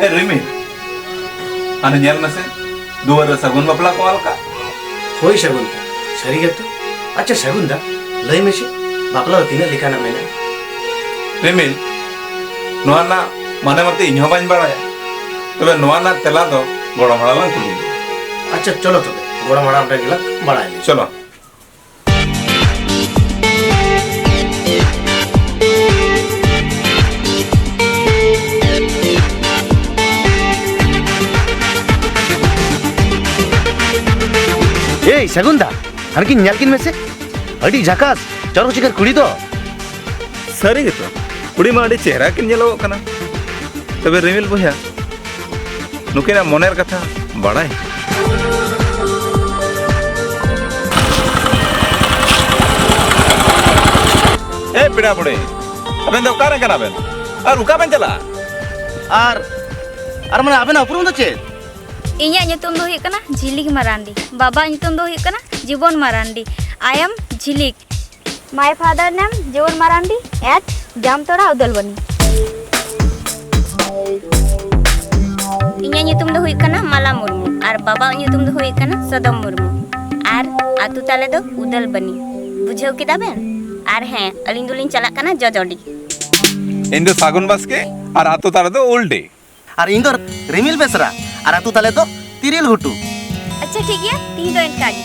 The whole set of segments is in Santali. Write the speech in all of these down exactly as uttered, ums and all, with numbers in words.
ᱮ ᱨᱤᱢᱤᱞ, ᱦᱟᱱᱮ ᱧᱮᱞ ᱢᱮᱥᱮ, ᱫᱩᱣᱟᱹᱨ ᱨᱮ ᱥᱟᱹᱜᱩᱱ ᱵᱟᱯᱞᱟ ᱠᱚ ᱚᱞ ᱠᱟᱜ᱾ ᱦᱳᱭ ᱥᱟᱹᱜᱩᱱ ᱫᱟ, ᱥᱟᱹᱨᱤ ᱜᱮᱛᱚ᱾ ᱟᱪᱪᱷᱟ ᱥᱟᱹᱜᱩᱱ ᱫᱟ, ᱞᱟᱹᱭ ᱢᱮᱥᱮ, ᱵᱟᱯᱞᱟ ᱫᱚ ᱛᱤᱱᱟᱹᱜ ᱞᱮᱠᱟᱱᱟᱜ ᱢᱮᱱᱟᱜᱼᱟ? ᱨᱤᱢᱤᱞ, ᱱᱚᱣᱟ ᱨᱮᱱᱟᱜ ᱢᱟᱱᱮ ᱢᱟᱛᱚ ᱤᱧ ᱦᱚᱸ ᱵᱟᱹᱧ ᱵᱟᱲᱟᱭᱟ, ᱛᱚᱵᱮ ᱱᱚᱣᱟ ᱨᱮᱱᱟᱜ ᱛᱮᱞᱟ ᱫᱚ ᱜᱚᱲᱚᱢ ᱦᱟᱲᱟᱢ ᱞᱟᱝ ᱠᱩᱞᱤᱭᱮᱭᱟ᱾ ᱟᱪᱪᱷᱟ ᱪᱚᱞᱚ ᱛᱚᱵᱮ, ᱜᱚᱲᱚᱢ ᱦᱟᱲᱟᱢ ᱴᱷᱮᱱ ᱜᱮᱞᱟᱝ ᱵᱟᱲᱟᱭ ᱞᱮᱜᱮ᱾ ᱪᱚᱞᱚ᱾ ᱮᱭ ᱥᱟᱹᱜᱩᱱ ᱫᱟ, ᱦᱟᱱᱠᱤᱱ ᱧᱮᱞ ᱠᱤᱱ ᱢᱮᱥᱮ, ᱟᱹᱰᱤ ᱡᱷᱟᱠᱟᱥ ᱪᱚᱨᱚᱠ ᱪᱤᱠᱟᱹᱨ ᱠᱩᱲᱤ ᱫᱚ᱾ ᱥᱟᱹᱨᱤ ᱜᱮᱛᱚ, ᱠᱩᱲᱤ ᱢᱟ ᱟᱹᱰᱤ ᱪᱮᱦᱨᱟ ᱠᱤᱱ ᱧᱮᱞᱚᱜᱚᱜ ᱠᱟᱱᱟ᱾ ᱛᱚᱵᱮ ᱨᱤᱢᱤᱞ ᱵᱚᱭᱦᱟ, ᱱᱩᱠᱤᱱᱟᱜ ᱢᱚᱱᱮᱨ ᱠᱟᱛᱷᱟ ᱵᱟᱲᱟᱭ? ᱮ ᱯᱮᱲᱟ ᱵᱩᱰᱷᱤ, ᱟᱵᱮᱱ ᱫᱚ ᱚᱠᱟᱨᱮᱱ ᱠᱟᱱᱟ ᱵᱮᱱ ᱟᱨ ᱚᱠᱟ ᱵᱮᱱ ᱪᱟᱞᱟᱜᱼᱟ? ᱟᱨ, ᱟᱨ ᱢᱟᱱᱮ ᱟᱵᱮᱱᱟᱜ ᱩᱯᱨᱩᱢ ᱫᱚ ᱪᱮᱫ? ᱤᱧᱟᱹᱜ ᱧᱩᱛᱩᱢ ᱫᱚ ᱦᱩᱭᱩᱜ ᱠᱟᱱᱟ ᱡᱷᱤᱞᱤᱠ ᱢᱟᱨᱟᱱᱰᱤ᱾ ᱵᱟᱵᱟᱣᱟᱜ ᱧᱩᱛᱩᱢ ᱫᱚ ᱦᱩᱭᱩᱜ ᱠᱟᱱᱟ ᱡᱤᱵᱚᱱ Marandi. I am Jhilik. My father name ᱡᱤᱵᱚᱱ ᱢᱟᱨᱟᱱᱰᱤ at ᱡᱟᱢᱛᱚᱲᱟ ᱩᱫᱟᱞᱵᱟᱱᱤ᱾ ᱤᱧᱟᱹᱜ ᱧᱩᱛᱩᱢ ᱫᱚ ᱦᱩᱭᱩᱜ ᱠᱟᱱᱟ ᱢᱟᱞᱟ ᱢᱩᱨᱢᱩ ᱟᱨ ᱵᱟᱵᱟᱣᱟᱜ ᱧᱩᱛᱩᱢ ᱫᱚ ᱦᱩᱭᱩᱜ ᱠᱟᱱᱟ ᱥᱚᱫᱚᱢ ᱢᱩᱨᱢᱩ᱾ ᱟᱨ ᱟᱛᱩ ᱛᱟᱞᱮ ᱫᱚ ᱩᱫᱟᱞᱵᱟᱱᱤ᱾ ᱵᱩᱡᱷᱟᱹᱣ ᱠᱮᱫᱟ ᱵᱮᱱ? ᱟᱨ ᱦᱮᱸ, ᱟᱹᱞᱤᱧ ᱫᱚᱞᱤᱧ ᱪᱟᱞᱟᱜ ᱠᱟᱱᱟ ᱡᱚᱡᱚᱰᱤ᱾ ᱤᱧ ᱫᱚ ᱥᱟᱹᱜᱩᱱ ᱵᱟᱥᱠᱮ ᱟᱨ ᱟᱛᱩ ᱛᱟᱞᱮ ᱫᱚ ᱩᱞᱰᱤ᱾ ᱟᱨ ᱤᱧ ᱫᱚ ᱨᱤᱢᱤᱞ ᱵᱮᱥᱨᱟ, ᱟᱨ ᱟᱹᱛᱩ ᱛᱟᱞᱮ ᱫᱚ ᱛᱤᱨᱤᱞ ᱜᱷᱩᱴᱩ᱾ ᱟᱪᱪᱷᱟ, ᱴᱷᱤᱠ ᱜᱮᱭᱟ, ᱛᱤᱦᱤᱧ ᱫᱚ ᱤᱱᱠᱟ ᱜᱮ᱾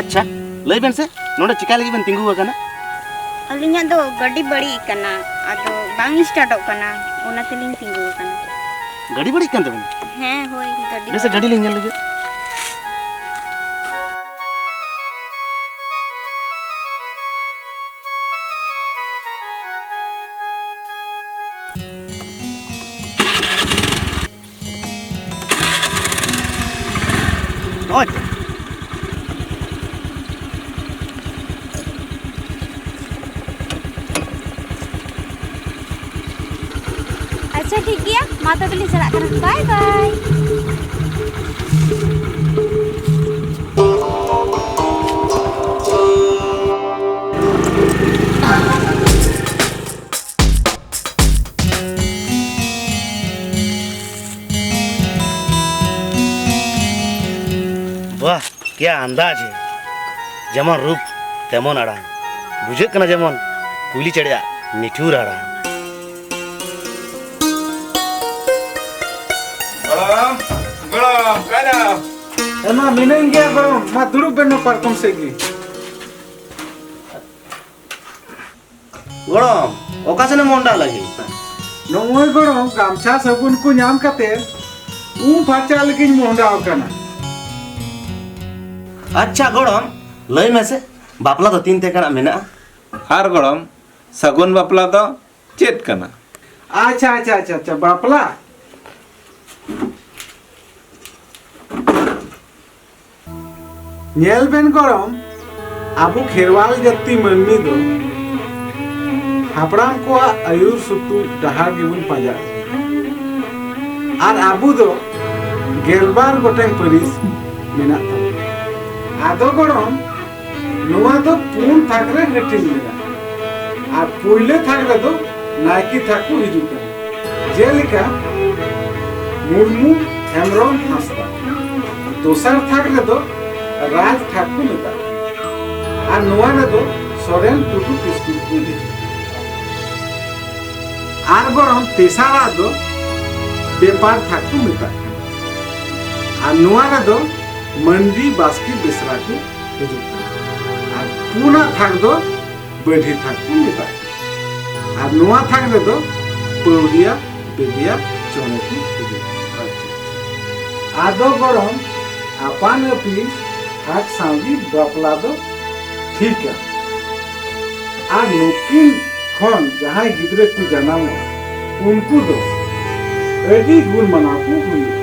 ᱟᱪᱪᱷᱟ, ᱞᱟᱹᱭ ᱵᱮᱱ ᱥᱮ, ᱱᱚᱰᱮ ᱪᱤᱠᱟ ᱞᱟᱹᱜᱤᱫ ᱵᱮᱱ ᱛᱤᱸᱜᱩ ᱟᱠᱟᱱᱟ? ᱟᱹᱞᱤᱧᱟᱜ ᱫᱚ ᱜᱟᱹᱰᱤ ᱵᱟᱹᱲᱤᱡ ᱟᱠᱟᱱᱟ, ᱟᱫᱚ ᱵᱟᱝ ᱥᱴᱟᱨᱴᱚᱜ ᱠᱟᱱᱟ, ᱚᱱᱟ ᱛᱮᱞᱤᱧ ᱛᱤᱸᱜᱩ ᱟᱠᱟᱱᱟ᱾ ᱜᱟᱹᱰᱤ ᱵᱟᱹᱲᱤᱡ ᱠᱟᱱ ᱛᱟᱵᱮᱱᱟ? ᱦᱮᱸ, ᱦᱳᱭ, ᱜᱟᱹᱰᱤ ᱵᱮᱥ, ᱵᱟᱹᱲᱤᱡ᱾ ᱜᱟᱹᱰᱤ ᱞᱤᱧ ᱧᱮᱞ ᱞᱮᱜᱮ᱾ ᱱᱚᱜᱼᱚᱭ ᱛᱚ᱾ ᱟᱪᱪᱷᱟ, ᱴᱷᱤᱠ ᱜᱮᱭᱟ, ᱢᱟ ᱛᱚᱵᱮ ᱞᱤᱧ ᱪᱟᱞᱟᱜ ᱠᱟᱱᱟ, ᱵᱟᱭ ᱵᱟᱭ᱾ ᱭᱟ ᱟᱱᱫᱟᱡ, ᱡᱮᱢᱚᱱ ᱨᱩᱯ ᱛᱮᱢᱚᱱ ᱟᱲᱟᱝ, ᱵᱩᱡᱷᱟᱹᱜ ᱠᱟᱱᱟ ᱡᱮᱢᱚᱱ ᱠᱩᱭᱞᱤ ᱪᱮᱬᱮᱭᱟᱜ ᱢᱤᱴᱷᱩᱨ ᱟᱲᱟᱝ᱾ ᱜᱚᱲᱚᱢ, ᱜᱚᱲᱚᱢ, ᱚᱠᱟᱭᱱᱟᱢ? ᱮᱢᱟ ᱢᱤᱱᱟᱹᱧ ᱜᱮᱭᱟ ᱜᱚᱲᱚᱢ, ᱢᱟ ᱫᱩᱲᱩᱵ ᱵᱮᱱ ᱱᱚᱣᱟ ᱯᱟᱨᱠᱚᱢ ᱥᱮᱫ ᱜᱮ᱾ ᱜᱚᱲᱚᱢ, ᱚᱠᱟ ᱥᱮᱱᱮᱢ ᱢᱚᱦᱰᱟ ᱞᱟᱹᱜᱤᱫ? ᱱᱚᱜᱼᱚᱭ ᱜᱚᱲᱚᱢ, ᱜᱟᱢᱪᱷᱟ ᱥᱟᱵᱚᱱ ᱠᱚ ᱧᱟᱢ ᱠᱟᱛᱮ ᱩᱢ ᱯᱷᱟᱨᱪᱟ ᱞᱟᱹᱜᱤᱫ ᱤᱧ ᱢᱚᱦᱰᱟᱣ ᱠᱟᱱᱟ᱾ ᱟᱪᱪᱷᱟ ᱜᱚᱲᱚᱢ, ᱞᱟᱹᱭ ᱢᱮᱥᱮ, ᱵᱟᱯᱞᱟ ᱫᱚ ᱛᱤᱱ ᱛᱮᱠᱟᱱᱟᱜ ᱢᱮᱱᱟᱜᱼᱟ? ᱟᱨ ᱜᱚᱲᱚᱢ, ᱥᱟᱹᱜᱩᱱ ᱵᱟᱯᱞᱟ ᱫᱚ ᱪᱮᱫ ᱠᱟᱱᱟ? ᱟᱪᱪᱷᱟ, ᱟᱪᱪᱷᱟ, ᱟᱪᱪᱷᱟ, ᱟᱪᱪᱷᱟ, ᱵᱟᱯᱞᱟ᱾ ᱧᱮᱞ ᱵᱮᱱ ᱜᱚᱲᱚᱢ, ᱟᱵᱚ ᱠᱷᱮᱨᱣᱟᱞ ᱡᱟᱹᱛᱤ ᱢᱟᱹᱱᱢᱤ ᱫᱚ ᱦᱟᱯᱲᱟᱢ ᱠᱚᱣᱟᱜ ᱟᱹᱭᱩᱨ ᱥᱩᱛᱩᱜ ᱰᱟᱦᱟᱨ ᱜᱮᱵᱚᱱ ᱯᱟᱸᱡᱟᱭᱟ᱾ ᱟᱨ ᱟᱵᱚ ᱫᱚ ᱜᱮᱞᱵᱟᱨ ᱜᱚᱴᱮᱱ ᱯᱟᱹᱨᱤᱥ ᱢᱮᱱᱟᱜ ᱛᱟᱵᱚᱱᱟ᱾ ᱟᱫᱚ ᱜᱚᱲᱚᱢ, ᱱᱚᱣᱟ ᱫᱚ ᱯᱩᱱ ᱛᱷᱟᱠ ᱨᱮ ᱦᱟᱹᱴᱤᱧ ᱢᱮᱱᱟᱜᱼᱟ᱾ ᱟᱨ ᱯᱩᱭᱞᱟᱹ ᱛᱷᱟᱠ ᱨᱮᱫᱚ ᱱᱟᱭᱠᱮ ᱛᱷᱟᱠ ᱠᱚ ᱦᱤᱡᱩᱜ ᱠᱟᱱᱟ᱾ ᱡᱮᱞᱮᱠᱟ, ᱢᱩᱨᱢᱩ, ᱦᱮᱢᱵᱨᱚᱢ, ᱦᱟᱸᱥᱫᱟ᱾ ᱫᱚᱥᱟᱨ ᱛᱷᱟᱠ ᱨᱮᱫᱚ ᱨᱟᱡᱽ ᱛᱷᱟᱠ ᱠᱚ ᱢᱮᱛᱟᱜᱼᱟ᱾ ᱟᱨ ᱱᱚᱣᱟ ᱨᱮᱫᱚ ᱥᱚᱨᱮᱱ, ᱴᱩᱰᱩ, ᱠᱤᱥᱠᱩ ᱠᱚ ᱦᱤᱡᱩᱜᱼᱟ᱾ ᱟᱨ ᱜᱚᱲᱚᱢ, ᱛᱮᱥᱟᱨᱟᱜ ᱫᱚ ᱵᱮᱯᱟᱨ ᱛᱷᱟᱠ ᱠᱚ ᱢᱮᱛᱟᱜ ᱠᱟᱱᱟ᱾ ᱟᱨ ᱱᱚᱣᱟ ᱨᱮᱫᱚ ᱢᱟᱹᱱᱰᱤ, ᱵᱟᱥᱠᱮ, ᱵᱮᱥᱨᱟ ᱠᱚ ᱦᱤᱡᱩᱜ ᱠᱟᱱᱟ᱾ ᱟᱨ ᱯᱩᱱᱟᱜ ᱛᱷᱟᱠ ᱫᱚ ᱵᱟᱹᱰᱷᱤ ᱛᱷᱟᱠ ᱠᱚ ᱢᱮᱛᱟᱜ ᱠᱟᱱᱟ᱾ ᱟᱨ ᱱᱚᱣᱟ ᱛᱷᱟᱠ ᱨᱮᱫᱚ ᱯᱟᱹᱣᱨᱤᱭᱟ, ᱵᱮᱫᱤᱭᱟ, ᱪᱚᱬᱮ ᱠᱚ ᱦᱤᱡᱩᱜ ᱠᱟᱱᱟ᱾ ᱟᱪᱪᱷᱟ, ᱟᱪᱪᱷᱟ᱾ ᱟᱫᱚ ᱜᱚᱲᱚᱢ, ᱟᱯᱟᱱ ᱟᱹᱯᱤᱱ ᱛᱷᱟᱠ ᱥᱟᱶᱜᱮ ᱵᱟᱯᱞᱟ ᱫᱚ ᱴᱷᱤᱠᱟ᱾ ᱟᱨ ᱱᱩᱠᱤᱱ ᱠᱷᱚᱱ ᱡᱟᱦᱟᱸᱭ ᱜᱤᱫᱽᱨᱟᱹ ᱠᱚ ᱡᱟᱱᱟᱢᱚᱜᱼᱟ, ᱩᱱᱠᱩ ᱫᱚ ᱟᱹᱰᱤ ᱜᱩᱱ ᱢᱟᱱᱟᱣ ᱠᱚ ᱦᱩᱭᱩᱜᱼᱟ᱾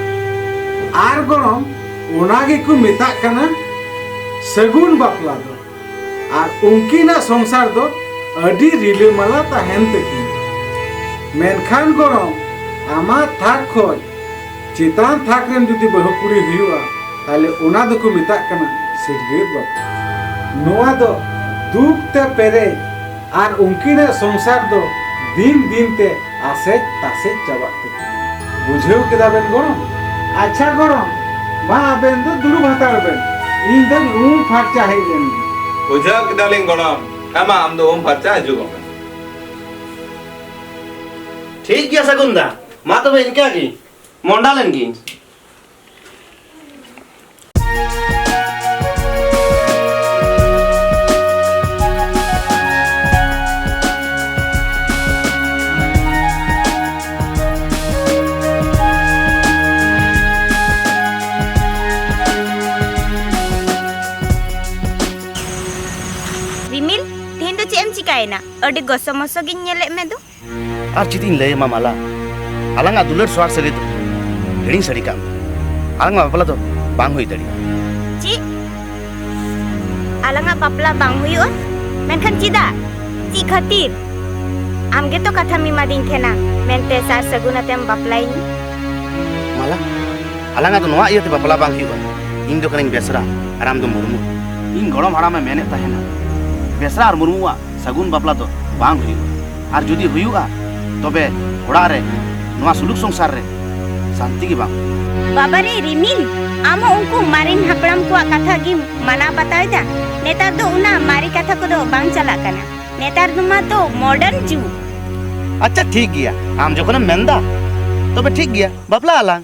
ᱟᱨ ᱜᱚᱲᱚᱢ, ᱚᱱᱟ ᱜᱮᱠᱚ ᱢᱮᱛᱟᱜ ᱠᱟᱱᱟ ᱥᱟᱹᱜᱩᱱ ᱵᱟᱯᱞᱟ ᱫᱚ᱾ ᱟᱨ ᱩᱱᱠᱤᱱᱟᱜ ᱥᱚᱝᱥᱟᱨ ᱫᱚ ᱟᱹᱰᱤ ᱨᱤᱞᱟᱹᱢᱟᱞᱟ ᱛᱟᱦᱮᱱ ᱛᱟᱹᱠᱤᱱ᱾ ᱢᱮᱱᱠᱷᱟᱱ ᱜᱚᱲᱚᱢ, ᱟᱢᱟᱜ ᱛᱷᱟᱠ ᱠᱷᱚᱡ ᱪᱮᱛᱟᱱ ᱛᱷᱟᱠ ᱨᱮᱱ ᱡᱩᱫᱤ ᱵᱟᱹᱦᱩ ᱠᱩᱲᱤ ᱦᱩᱭᱩᱜᱼᱟ, ᱛᱟᱦᱞᱮ ᱚᱱᱟ ᱫᱚᱠᱚ ᱢᱮᱛᱟᱜ ᱠᱟᱱᱟ ᱥᱤᱨᱜᱟᱹᱫ ᱵᱟᱯᱞᱟ᱾ ᱱᱚᱣᱟ ᱫᱚ ᱫᱩᱠ ᱛᱮ ᱯᱮᱨᱮᱡ ᱟᱨ ᱩᱱᱠᱤᱱᱟᱜ ᱥᱚᱝᱥᱟᱨ ᱫᱚ ᱫᱤᱱ ᱫᱤᱱ ᱛᱮ ᱟᱥᱮᱡ ᱛᱟᱥᱮᱡ ᱪᱟᱵᱟᱜ ᱛᱟᱹᱠᱤᱱᱟ᱾ ᱵᱩᱡᱷᱟᱹᱣ ᱠᱮᱫᱟ ᱵᱮᱱ ᱜᱚᱲᱚᱢ? ᱟᱪᱪᱷᱟ ᱜᱚᱲᱚᱢ, ᱢᱟ ᱟᱵᱮᱱ ᱫᱚ ᱫᱩᱲᱩᱵ ᱦᱟᱛᱟᱲ ᱵᱮᱱ᱾ ᱤᱧ ᱫᱚᱧ ᱩᱢ ᱯᱷᱟᱨᱪᱟ ᱦᱮᱡ ᱞᱮᱱ ᱜᱮ᱾ ᱵᱩᱡᱷᱟᱹᱣ ᱠᱮᱫᱟᱞᱤᱧ ᱜᱚᱲᱚᱢ᱾ ᱦᱮᱸ ᱢᱟ, ᱟᱢ ᱫᱚ ᱩᱢ ᱯᱷᱟᱨᱪᱟ ᱦᱤᱡᱩᱜᱚᱜ ᱢᱮ᱾ ᱴᱷᱤᱠ ᱜᱮᱭᱟ ᱥᱟᱹᱜᱩᱱ ᱫᱟ, ᱢᱟ ᱛᱚᱵᱮ ᱤᱱᱠᱟ ᱜᱮ, ᱢᱚᱦᱰᱟ ᱞᱮᱱ ᱜᱤᱧ᱾ ᱨᱤᱢᱤᱞ, ᱛᱮᱦᱮᱧ ᱫᱚ ᱪᱮᱫ ᱮᱢ ᱪᱤᱠᱟᱭᱮᱱᱟ? ᱟᱹᱰᱤ ᱜᱚᱥᱚ ᱢᱚᱥᱚ ᱜᱤᱧ ᱧᱮᱞᱮᱫ ᱢᱮ ᱫᱚ᱾ ᱟᱨ ᱪᱮᱫ ᱤᱧ ᱞᱟᱹᱭ ᱟᱢᱟ ᱢᱟᱞᱟ, ᱟᱞᱟᱝᱟᱜ ᱫᱩᱞᱟᱹᱲ ᱥᱚᱦᱟᱜ ᱥᱟᱹᱜᱟᱹᱭ ᱫᱚ ᱦᱤᱲᱤᱧ ᱥᱟᱹᱨᱤ ᱠᱟᱜ ᱢᱮ᱾ ᱟᱞᱟᱝᱟᱜ ᱵᱟᱯᱞᱟ ᱫᱚ ᱵᱟᱝ ᱦᱩᱭ ᱫᱟᱲᱮᱭᱟᱜᱼᱟ᱾ ᱪᱮᱫ? ᱟᱞᱟᱝᱟᱜ ᱵᱟᱯᱞᱟ ᱵᱟᱝ ᱦᱩᱭᱩᱜᱼᱟ? ᱢᱮᱱᱠᱷᱟᱱ ᱪᱮᱫᱟᱜ? ᱪᱮᱫ ᱠᱷᱟᱹᱛᱤᱨ? ᱟᱢ ᱜᱮᱛᱚ ᱠᱟᱛᱷᱟᱢ ᱮᱢᱟᱫᱤᱧ ᱛᱟᱦᱮᱱᱟ ᱢᱮᱱᱛᱮ ᱥᱟᱨ ᱥᱟᱹᱜᱩᱱ ᱟᱛᱮᱢ ᱵᱟᱯᱞᱟᱭᱤᱧ᱾ ᱢᱟᱞᱟ, ᱟᱞᱟᱝᱟᱜ ᱫᱚ ᱱᱚᱣᱟ ᱤᱭᱟᱹᱛᱮ ᱵᱟᱯᱞᱟ ᱵᱟᱝ ᱦᱩᱭᱩᱜᱼᱟ, ᱤᱧ ᱫᱚ ᱠᱟᱹᱱᱟᱹᱧ ᱵᱮᱥᱨᱟ ᱟᱨ ᱟᱢ ᱫᱚ ᱢᱩᱨᱢᱩ᱾ ᱤᱧ ᱜᱚᱲᱚᱢ ᱦᱟᱲᱟᱢᱮ ᱢᱮᱱᱮᱫ ᱛᱟᱦᱮᱱᱟ, ᱵᱮᱥᱨᱟ ᱟᱨ ᱢᱩᱨᱢᱩᱣᱟᱜ ᱥᱟᱹᱜᱩᱱ ᱵᱟᱯᱞᱟ ᱫᱚ ᱵᱟᱝ ᱦᱩᱭᱩᱜᱼᱟ, ᱟᱨ ᱡᱩᱫᱤ ᱦᱩᱭᱩᱜᱼᱟ, ᱛᱚᱵᱮ ᱚᱲᱟᱜ ᱨᱮ, ᱱᱚᱣᱟ ᱥᱩᱞᱩᱠ ᱥᱚᱝᱥᱟᱨ ᱨᱮ ᱥᱟᱱᱛᱤ ᱜᱮ ᱵᱟᱝ ᱦᱩᱭᱩᱜᱼᱟ᱾ ᱵᱟᱵᱟᱨᱮ ᱨᱤᱢᱤᱞ, ᱟᱢ ᱦᱚᱸ ᱩᱱᱠᱩ ᱢᱟᱨᱮᱱ ᱦᱟᱯᱲᱟᱢ ᱠᱚᱣᱟᱜ ᱠᱟᱛᱷᱟ ᱜᱮᱢ ᱢᱟᱱᱟᱣ ᱵᱟᱛᱟᱣ ᱮᱫᱟ᱾ ᱱᱮᱛᱟᱨ ᱫᱚ ᱚᱱᱟ ᱢᱟᱨᱮ ᱠᱟᱛᱷᱟ ᱠᱚᱫᱚ ᱵᱟᱝ ᱪᱟᱞᱟᱜ ᱠᱟᱱᱟ᱾ ᱱᱮᱛᱟᱨ ᱫᱚ ᱢᱟᱛᱚ ᱢᱚᱰᱟᱨᱱ ᱡᱩᱜᱽ᱾ ᱟᱪᱪᱷᱟ, ᱴᱷᱤᱠ ᱜᱮᱭᱟ, ᱟᱢ ᱡᱚᱠᱷᱚᱱᱮᱢ ᱢᱮᱱᱫᱟ, ᱛᱚᱵᱮ ᱴᱷᱤᱠ ᱜᱮᱭᱟ, ᱵᱟᱯᱞᱟᱜ ᱟᱞᱟᱝ᱾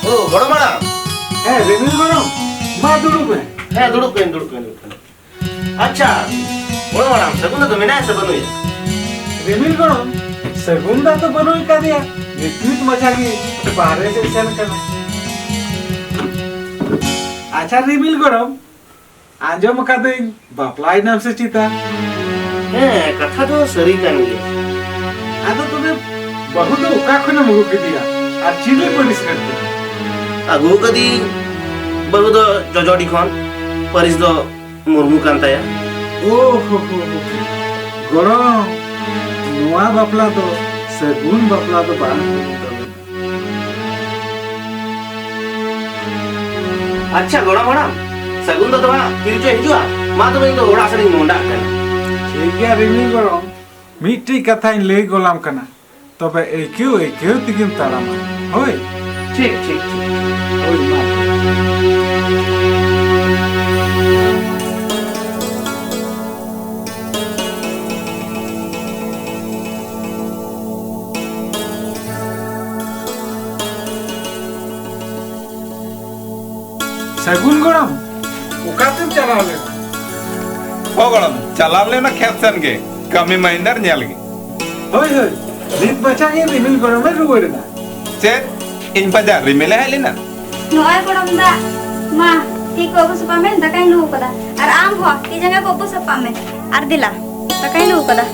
ᱳ, ᱜᱚᱲᱚᱢ ᱦᱟᱲᱟᱢ᱾ ᱦᱮᱸ, ᱨᱤᱢᱤᱞ ᱜᱚᱲᱚᱢ, ᱢᱟ ᱫᱩᱲᱩᱵ ᱢᱮ᱾ ᱦᱮᱸ, ᱫᱩᱲᱩᱵ ᱠᱟᱹᱱᱟᱹᱧ, ᱫᱩᱲᱩᱵ ᱠᱟᱹᱱᱟᱹᱧ, ᱫᱩᱲᱩᱵ ᱠᱟᱹᱱᱟᱹᱧ᱾ ᱟᱪᱪᱷᱟ, ᱜᱚᱲᱚᱢ ᱦᱟᱲᱟᱢ, ᱥᱟᱹᱜᱩᱱ ᱫᱟ ᱫᱚ ᱢᱮᱱᱟᱭᱟ ᱥᱮ ᱵᱟᱹᱱᱩᱭᱟ? ᱨᱤᱢᱤᱞ ᱜᱚᱲᱚᱢ, ᱥᱟᱹᱜᱩᱱ ᱫᱟ ᱫᱚ ᱵᱟᱹᱱᱩᱭ ᱠᱟᱫᱮᱭᱟ, ᱨᱤᱯᱤᱴ ᱢᱟᱪᱷᱟ ᱜᱮ ᱵᱟᱦᱨᱮ ᱥᱮᱫ ᱥᱮᱱ ᱠᱟᱱᱟ᱾ ᱟᱪᱪᱷᱟ ᱨᱤᱢᱤᱞ ᱜᱚᱲᱚᱢ, ᱟᱸᱡᱚᱢ ᱟᱠᱟᱫᱟᱹᱧ ᱵᱟᱯᱞᱟᱭᱮᱱᱟᱢ ᱥᱮ ᱪᱮᱛᱟ? ᱦᱮᱸ, ᱠᱟᱛᱷᱟ ᱫᱚ ᱥᱟᱹᱨᱤ ᱠᱟᱱ ᱜᱮᱭᱟ᱾ ᱟᱫᱚ ᱛᱚᱵᱮ ᱵᱟᱹᱦᱩ ᱫᱚ ᱚᱠᱟ ᱠᱷᱚᱱᱮᱢ ᱟᱹᱜᱩ ᱠᱮᱫᱮᱭᱟ ᱟᱨ ᱪᱤᱞᱤ ᱯᱟᱹᱨᱤᱥ ᱠᱟᱱ ᱛᱮ? ᱟᱹᱜᱩ ᱠᱟᱹᱫᱤᱧ ᱵᱟᱹᱦᱩ ᱫᱚ ᱡᱚᱡᱚᱰᱤ ᱠᱷᱚᱱ, ᱯᱟᱹᱨᱤᱥ ᱫᱚ ᱢᱩᱨᱢᱩ ᱠᱟᱱ ᱛᱟᱭᱟ᱾ ᱳ ᱦᱳ ᱦᱳ ᱦᱳ᱾ ᱜᱚᱲᱚᱢ, ᱱᱚᱣᱟ ᱵᱟᱯᱞᱟ ᱫᱚ ᱥᱟᱹᱜᱩᱱ ᱵᱟᱯᱞᱟ ᱫᱚ ᱵᱟᱝ ᱦᱩᱭᱩᱜ ᱛᱟᱵᱮᱱᱟ᱾ ᱟᱪᱪᱷᱟ ᱜᱚᱲᱚᱢ ᱦᱟᱲᱟᱢ, ᱥᱟᱹᱜᱩᱱ ᱫᱟᱫᱟ ᱦᱟᱸᱜ ᱛᱤᱨᱮ ᱪᱚᱭ ᱦᱤᱡᱩᱜᱼᱟ? ᱢᱟ ᱛᱚᱵᱮ ᱤᱧ ᱫᱚ ᱚᱲᱟᱜ ᱥᱮᱫ ᱤᱧ ᱢᱚᱦᱰᱟᱜ ᱠᱟᱱᱟ᱾ ᱴᱷᱤᱠ ᱜᱮᱭᱟ ᱨᱤᱢᱤᱞ ᱜᱚᱲᱚᱢ, ᱢᱤᱫᱴᱤᱡ ᱠᱟᱛᱷᱟᱧ ᱞᱟᱹᱭ ᱜᱚᱞᱟᱢ ᱠᱟᱱᱟ, ᱛᱚᱵᱮ ᱟᱹᱭᱠᱟᱹᱣ ᱟᱹᱭᱠᱟᱹᱣ ᱛᱮᱜᱮᱢ ᱛᱟᱲᱟᱢᱟ᱾ ᱦᱳᱭ᱾ ᱴᱷᱤᱠ, ᱴᱷᱤᱠ, ᱴᱷᱤᱠ᱾ ᱦᱳᱭ, ᱢᱟ᱾ ᱥᱟᱹᱜᱩᱱ ᱜᱚᱲᱚᱢ, ᱚᱠᱟᱛᱮᱢ ᱪᱟᱞᱟᱣ ᱞᱮᱱᱟ? ᱦᱚ ᱜᱚᱲᱚᱢ, ᱪᱟᱞᱟᱣ ᱞᱮᱱᱟ ᱠᱷᱮᱛ ᱥᱮᱱ ᱜᱮ, ᱠᱟᱹᱢᱤ ᱢᱟᱹᱦᱤᱱᱫᱟᱨ ᱧᱮᱞ ᱜᱮ᱾ ᱦᱳᱭ, ᱦᱳᱭ, ᱱᱤᱛ ᱢᱟᱪᱷᱟ ᱜᱮ ᱨᱤᱢᱤᱞ ᱜᱚᱲᱚᱢᱮ ᱨᱩᱣᱟᱹᱲ ᱮᱱᱟ᱾ ᱪᱮᱫ? ᱤᱧ ᱯᱟᱸᱡᱟ ᱨᱤᱢᱤᱞᱮ ᱦᱮᱡ ᱞᱮᱱᱟ? ᱱᱚᱜᱼᱚᱭ ᱜᱚᱲᱚᱢ ᱫᱟ, ᱢᱟ, ᱛᱤ ᱠᱚ ᱟᱹᱵᱩᱜ ᱥᱟᱯᱷᱟ ᱢᱮ, ᱫᱟᱠᱟᱧ ᱞᱩ ᱠᱟᱫᱟ᱾ ᱟᱨ ᱟᱢ ᱦᱚᱸ, ᱛᱤ ᱡᱟᱸᱜᱟ ᱠᱚ ᱟᱹᱵᱩᱜ ᱥᱟᱯᱷᱟ ᱢᱮ᱾ ᱟᱨ ᱫᱮᱞᱟ, ᱫᱟᱠᱟᱧ ᱞᱩ ᱠᱟᱫᱟ᱾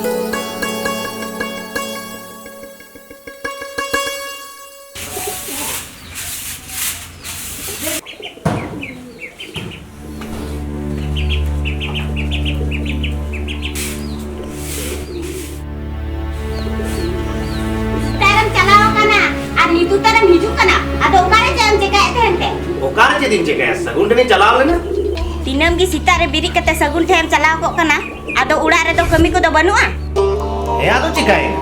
ᱥᱮᱛᱟᱜ ᱨᱮᱢ ᱪᱟᱞᱟᱣ ᱟᱠᱟᱱᱟ ᱟᱨ ᱱᱤᱛᱚᱜ ᱛᱟᱨᱮᱢ ᱦᱤᱡᱩᱜ ᱠᱟᱱᱟ᱾ ᱟᱫᱚ ᱚᱠᱟᱨᱮ ᱪᱮᱫ ᱮᱢ ᱪᱮᱠᱟᱭᱮᱫ ᱛᱟᱦᱮᱱ ᱛᱮ? ᱚᱠᱟᱨᱮ ᱪᱮᱫ ᱤᱧ ᱪᱮᱠᱟᱭᱟ? ᱥᱟᱹᱜᱩᱱ ᱴᱷᱮᱱᱤᱧ ᱪᱟᱞᱟᱣ ᱞᱮᱱᱟ᱾ ᱫᱤᱱᱟᱹᱢ ᱜᱮ ᱥᱮᱛᱟᱜ ᱨᱮ ᱵᱮᱨᱮᱫ ᱠᱟᱛᱮ ᱥᱟᱹᱜᱩᱱ ᱴᱷᱮᱱ ᱮᱢ ᱪᱟᱞᱟᱣ ᱠᱚᱜ ᱠᱟᱱᱟ᱾ ᱟᱫᱚ ᱚᱲᱟᱜ ᱨᱮᱫᱚ ᱠᱟᱹᱢᱤ ᱠᱚᱫᱚ ᱵᱟᱹᱱᱩᱜᱼᱟ? ᱦᱮᱸ, ᱟᱫᱚ ᱪᱮᱠᱟᱭᱮᱱᱟ?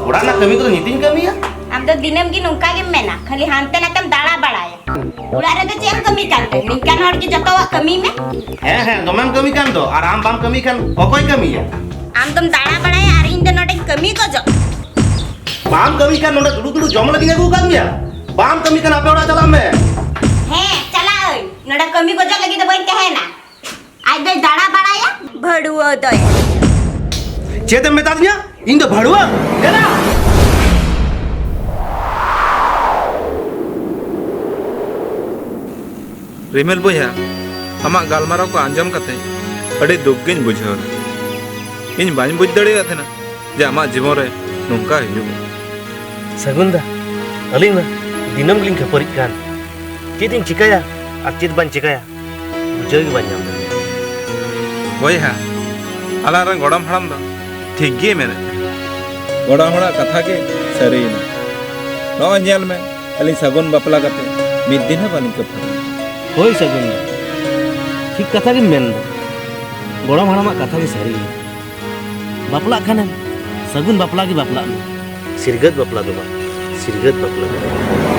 ᱚᱲᱟᱜ ᱨᱮᱱᱟᱜ ᱠᱟᱹᱢᱤ ᱠᱚᱫᱚ ᱱᱤᱛᱤᱧ ᱠᱟᱹᱢᱤᱭᱟ᱾ ᱟᱢ ᱫᱚ ᱫᱤᱱᱟᱹᱢ ᱜᱮ ᱱᱚᱝᱠᱟ ᱜᱮᱢ ᱢᱮᱱᱟ, ᱠᱷᱟᱹᱞᱤ ᱦᱟᱱᱛᱮ ᱱᱟᱛᱮᱢ ᱫᱟᱬᱟ ᱵᱟᱲᱟᱭᱟ᱾ ᱚᱲᱟᱜ ᱨᱮᱫᱚ ᱪᱮᱫ ᱮᱢ ᱠᱟᱹᱢᱤ ᱠᱟᱱ ᱛᱮ? ᱱᱤᱝᱠᱟᱱ ᱦᱚᱲ ᱜᱮ ᱡᱚᱛᱚᱣᱟᱜ ᱠᱟᱹᱢᱤ ᱢᱮ᱾ ᱦᱮᱸ, ᱦᱮᱸ, ᱫᱚᱢᱮᱢ ᱠᱟᱹᱢᱤ ᱠᱟᱱ ᱫᱚ᱾ ᱟᱨ ᱟᱢ ᱵᱟᱢ ᱠᱟᱹᱢᱤ ᱠᱷᱟᱱ ᱚᱠᱚᱭ ᱠᱟᱹᱢᱤᱭᱟ? ᱟᱢ ᱫᱚᱢ ᱫᱟᱬᱟ ᱵᱟᱲᱟᱭᱟ ᱟᱨ ᱤᱧ ᱫᱚ ᱱᱚᱰᱮᱧ ᱠᱟᱹᱢᱤ ᱜᱚᱡᱚᱜ᱾ ᱵᱟᱢ ᱠᱟᱹᱢᱤ ᱠᱷᱟᱱ ᱱᱚᱰᱮ ᱫᱩᱲᱩᱵ ᱫᱩᱲᱩᱵ ᱡᱚᱢ ᱞᱟᱹᱜᱤᱫ ᱟᱹᱜᱩ ᱟᱠᱟᱫ ᱢᱮᱭᱟ? ᱵᱟᱢ ᱠᱟᱹᱢᱤ ᱠᱷᱟᱱ ᱟᱯᱮ ᱚᱲᱟᱜ ᱪᱟᱞᱟᱜ ᱢᱮ᱾ ᱦᱮᱸ, ᱪᱟᱞᱟᱜ ᱟᱹᱧ᱾ ᱱᱚᱰᱮ ᱠᱟᱹᱢᱤ ᱜᱚᱡᱚᱜ ᱞᱟᱹᱜᱤᱫ ᱫᱚ ᱵᱟᱹᱧ ᱛᱟᱦᱮᱱᱟ᱾ ᱟᱡ ᱫᱚᱭ ᱫᱟᱬᱟ ᱵᱟᱲᱟᱭᱟ, ᱵᱷᱟᱹᱲᱩᱣᱟᱹ ᱫᱚᱭ᱾ ᱪᱮᱫ ᱮᱢ ᱢᱮᱛᱟᱫᱤᱧᱟ? ᱤᱧ ᱫᱚ ᱵᱷᱟᱹᱲᱩᱣᱟᱹ? ᱫᱮᱞᱟ! ᱨᱤᱢᱤᱞ ᱵᱚᱭᱦᱟ, ᱟᱢᱟᱜ ᱜᱟᱞᱢᱟᱨᱟᱣ ᱠᱚ ᱟᱸᱡᱚᱢ ᱠᱟᱛᱮ ᱟᱹᱰᱤ ᱫᱩᱠ ᱜᱤᱧ ᱵᱩᱡᱷᱟᱹᱣ ᱮᱫᱟ᱾ ᱤᱧ ᱵᱟᱹᱧ ᱵᱩᱡᱽ ᱫᱟᱲᱮᱭᱟᱜ ᱛᱟᱦᱮᱱᱟ ᱡᱮ ᱟᱢᱟᱜ ᱡᱤᱵᱚᱱ ᱨᱮ ᱱᱚᱝᱠᱟ ᱦᱩᱭᱩᱜᱼᱟ᱾ ᱥᱟᱹᱜᱩᱱ ᱫᱟ, ᱟᱹᱞᱤᱧ ᱢᱟ ᱫᱤᱱᱟᱹᱢ ᱜᱮᱞᱤᱧ ᱠᱷᱟᱹᱯᱟᱹᱨᱤᱜ ᱠᱟᱱ᱾ ᱪᱮᱫ ᱤᱧ ᱪᱤᱠᱟᱹᱭᱟ ᱟᱨ ᱪᱮᱫ ᱵᱟᱹᱧ ᱪᱤᱠᱟᱹᱭᱟ, ᱵᱩᱡᱷᱟᱹᱣ ᱜᱮ ᱵᱟᱹᱧ ᱧᱟᱢ ᱫᱟᱲᱮᱭᱟᱜ ᱠᱟᱱᱟ᱾ ᱵᱚᱭᱦᱟ, ᱟᱞᱟᱝ ᱨᱮᱱ ᱜᱚᱲᱚᱢ ᱦᱟᱲᱟᱢ ᱫᱚ ᱴᱷᱤᱠ ᱜᱮᱭ ᱢᱮᱱᱮᱫ ᱛᱟᱦᱮᱸᱱᱟ᱾ ᱜᱚᱲᱚᱢ ᱦᱚᱲᱟᱜ ᱠᱟᱛᱷᱟ ᱜᱮ ᱥᱟᱹᱨᱤᱭᱮᱱᱟ᱾ ᱱᱚᱜᱼᱚᱭ ᱧᱮᱞ ᱢᱮ, ᱟᱹᱞᱤᱧ ᱥᱟᱹᱜᱩᱱ ᱵᱟᱯᱞᱟ ᱠᱟᱛᱮ ᱢᱤᱫ ᱫᱤᱱ ᱦᱚᱸ ᱵᱟᱹᱞᱤᱧ ᱠᱷᱟᱹᱯᱟᱹᱨᱤ᱾ ᱦᱳᱭ ᱥᱟᱹᱜᱩᱱ ᱫᱟ, ᱴᱷᱤᱠ ᱠᱟᱛᱷᱟ ᱜᱮᱢ ᱢᱮᱱ ᱫᱟ᱾ ᱜᱚᱲᱚᱢ ᱦᱟᱲᱟᱢᱟᱜ ᱠᱟᱛᱷᱟ ᱜᱮ ᱥᱟᱹᱨᱤ ᱜᱮᱭᱟ᱾ ᱵᱟᱯᱞᱟᱜ ᱠᱷᱟᱱᱮᱢ ᱥᱟᱹᱜᱩᱱ ᱵᱟᱯᱞᱟ ᱜᱮ ᱵᱟᱯᱞᱟᱜ ᱢᱮ᱾ ᱥᱤᱨᱜᱟᱹᱫ ᱵᱟᱯᱞᱟ ᱫᱚ ᱵᱟᱝ, ᱥᱤᱨᱜᱟᱹᱫ ᱵᱟᱯᱞᱟ ᱫᱚ ᱵᱟᱝ᱾